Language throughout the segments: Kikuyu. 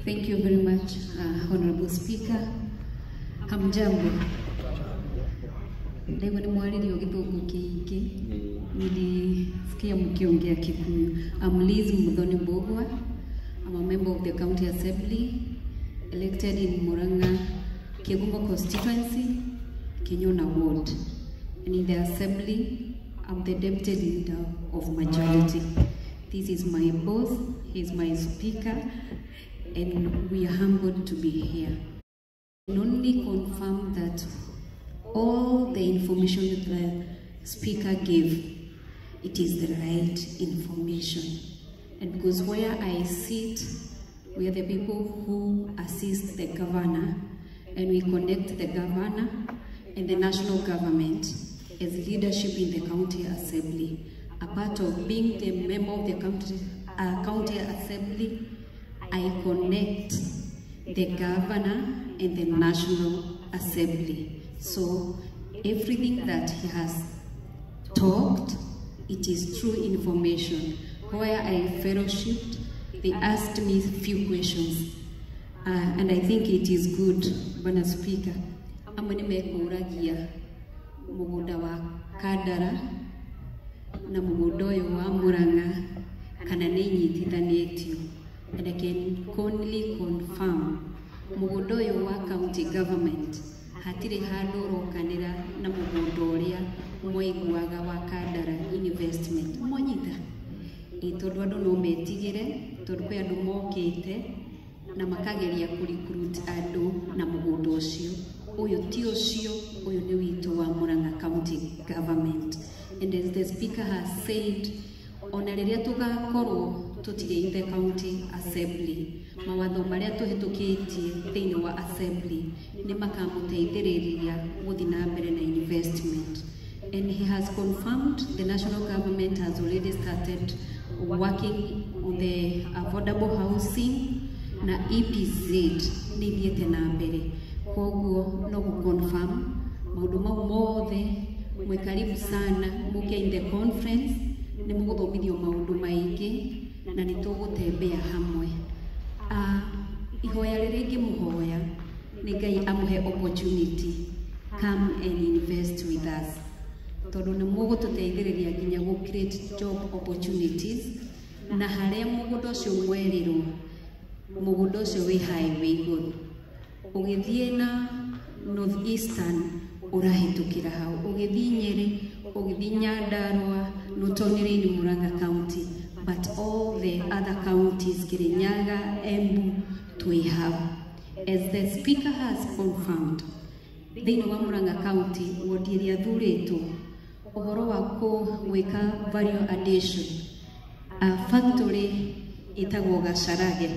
Thank you very much, Honorable Speaker. Hamjambo. Leo ni mwalimu githungu kiingi. Nilisikia mkiongea Kikuyu. I'm Liz Muthoni Mbugua. I'm a member of the County Assembly, elected in Murang'a, Kigumo constituency, Kinyona Ward. And in the Assembly, I'm the Deputy Leader of Majority. This is my boss, he's my speaker, and we are humbled to be here. I can only confirm that all the information that the speaker gave, it is the right information. And because where I sit, we are the people who assist the governor, and we connect the governor and the national government as leadership in the county assembly. A part of being the member of the county assembly, I connect the governor and the national assembly. So everything that he has talked, it is true information. Where I fellowshipped, they asked me a few questions. And I think it is good, Bwana Speaker. Amwe nĩmekũragia mũgũnda wa Kandara na mũgũnda ũyũ wa Murang'a kana nĩ inyitithanĩtio. And I can only confirm mũgũnda ũyũ wa county government hatirĩ handũ ũrokanĩra na mũgũnda ũrĩa mwaiguaga wa Kandara investment. Mwanyita? Ĩ tondũ andũ no metigĩre, tondũ kwĩ andũ mokĩte na makageria kũ-recruit andũ na mũgũnda ũcio. Ũyũ ti ũcio, ũyũ nĩ witũ wa Murang'a County Government. And as the speaker has said, ona rĩrĩa tũgakorwo tũtirĩ in the county assembly, mawatho marĩa tũhĩtũkĩtie thĩinĩ wa assembly nĩ makamũteithĩrĩria gũthiĩ na mbere na investment. And he has confirmed the national government has already started working on the affordable housing na EPZ nĩ ithiĩte na mbere. Koguo no gũ-confirm maũndũ mau mothe. Mwĩ karibu sana mũke in the conference, nĩ mũgũthomithio maũndũ maingĩ na nĩ tũgũtembea hamwe. Ihoya rĩrĩa ingĩmũhoya nĩ Ngai amũhe opportunity, come and invest with us, tondũ nĩ mũgũtũteithĩrĩria nginya gũ create job opportunities. Na harĩa mũgũnda ũcio mwerirwo, mũgũnda ũcio wĩ highway igũrũ, ũgĩthiĩ na North Eastern ũrahĩtũkĩra hau, ũgĩthiĩ Nyeri, ũgĩthiĩ Nyandarua, not only in Murang'a County but all the other counties, Kirinyaga, Embu, twĩ hau. As the speaker has confirmed, thĩinĩ wa Murang'a County, wodi ĩrĩa thurĩtwo ũhoro wa gwĩka value addition, a factory ĩtagwo Gacharage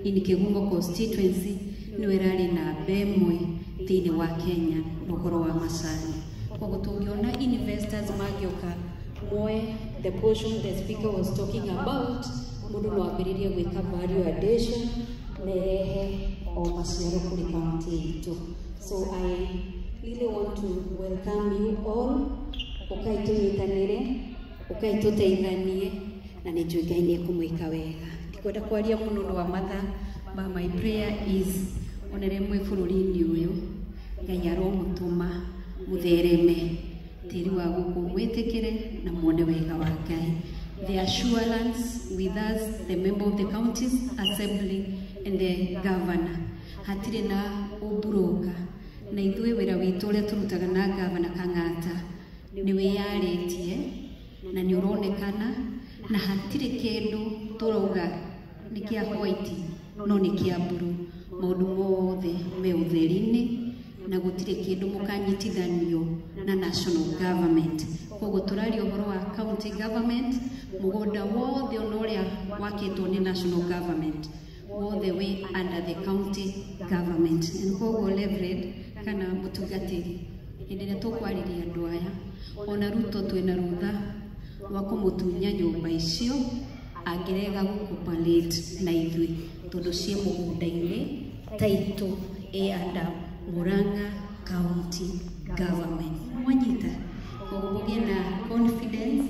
in Kigumo constituency nĩyo ĩrarĩ namba ĩmwe thĩinĩ wa Kenya na ũhoro wa macani. Koguo tũngĩona investors mangĩũka moe the portion the speaker was talking about, mũndũ no ambĩrĩrie gwĩka value addition na ĩrehe o maciaro kũrĩ county itũ. So I really want to welcome you all. Ũkai tũnyitanĩre, ũkai tũteithanie, na nĩ njũĩ Ngai nĩ ekũmwĩka wega. Ndikwenda kwaria mũno nĩ wa mathaa, but my prayer is ona rĩrĩa mwĩ bũrũri-inĩ ũyũ, Ngai aromũtũma mũthereme tĩri wa gũkũ, mwĩtĩkĩre na muone wega wa Ngai. The assurance with us, the member of the counties assembly and the governor, hatirĩ na ũmburoka, na ithuĩ wĩra witũ ũrĩa tũrutaga na governor Kang'ata nĩ wĩyarĩtie na nĩ ũronekana, na hatirĩ kĩndũ tũrauga nĩ kĩa white no nĩ kĩa blue. Maũndũ mothe me ũtheri-inĩ na gũtirĩ kĩndũ mũkanyitithanio na national government. Koguo tũraria ũhoro wa county government, mũgũnda wothe ona ũrĩa wakĩtwo nĩ national government wothe wĩ under the county government. And koguo Reverend kana mũtungatĩri, hĩndĩ ĩrĩa tũkwarĩria andũ aya, ona Ruto twĩna rũtha rwa kũmũtunya nyũmba icio angĩrega gũ-cooperate na ithuĩ, tondũ ciĩ mũgũnda-inĩ title ĩ under Murang'a County Government. Mwanyita? Koguo mũgĩe na confidence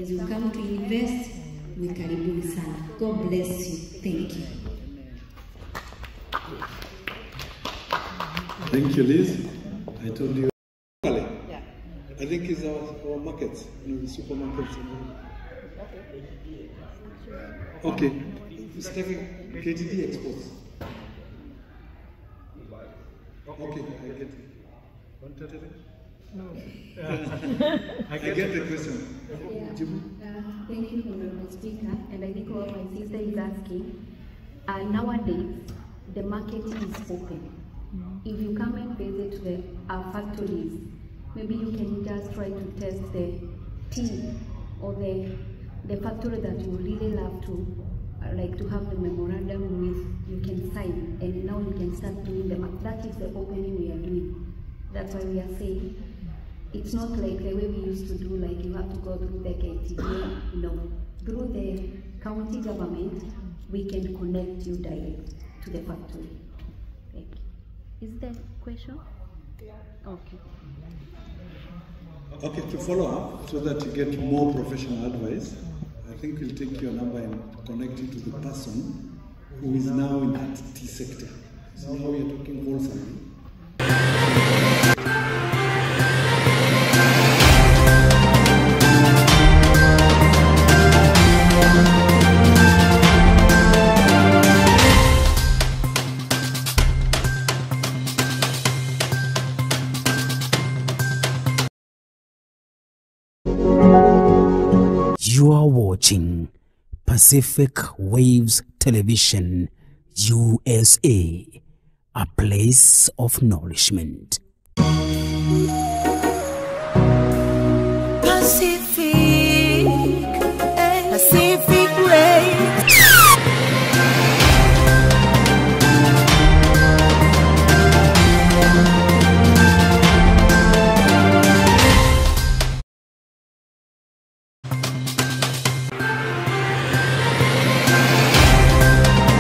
as you come to invest. Mwĩ karibuni sana. God bless you. Thank you. Thank you, Liz. I told you. Yeah. I think it's our markets, you know, the supermarkets. Okay. It's taking KTD exports. Okay, I get it. No. I get the question. Yeah. Thank you, Honorable Speaker. And I think what my sister is asking, nowadays, the market is open. If you come and visit our factories, maybe you can just try to test the tea or the factory that you really love to, like to have the memorandum with, you can sign, and now you can start doing them. That is the opening we are doing. That's why we are saying it's not like the way we used to do, like you have to go through the KTDA. No. Through the county government, we can connect you direct to the factory. Thank you. Is there a question? Yeah. Okay. Okay, to follow up, so that you get more professional advice, I think we'll take your number and connect you to the person who is now in that tea sector. So now we are talking wholesomely. You are watching Pacific Waves Television, USA, a place of nourishment.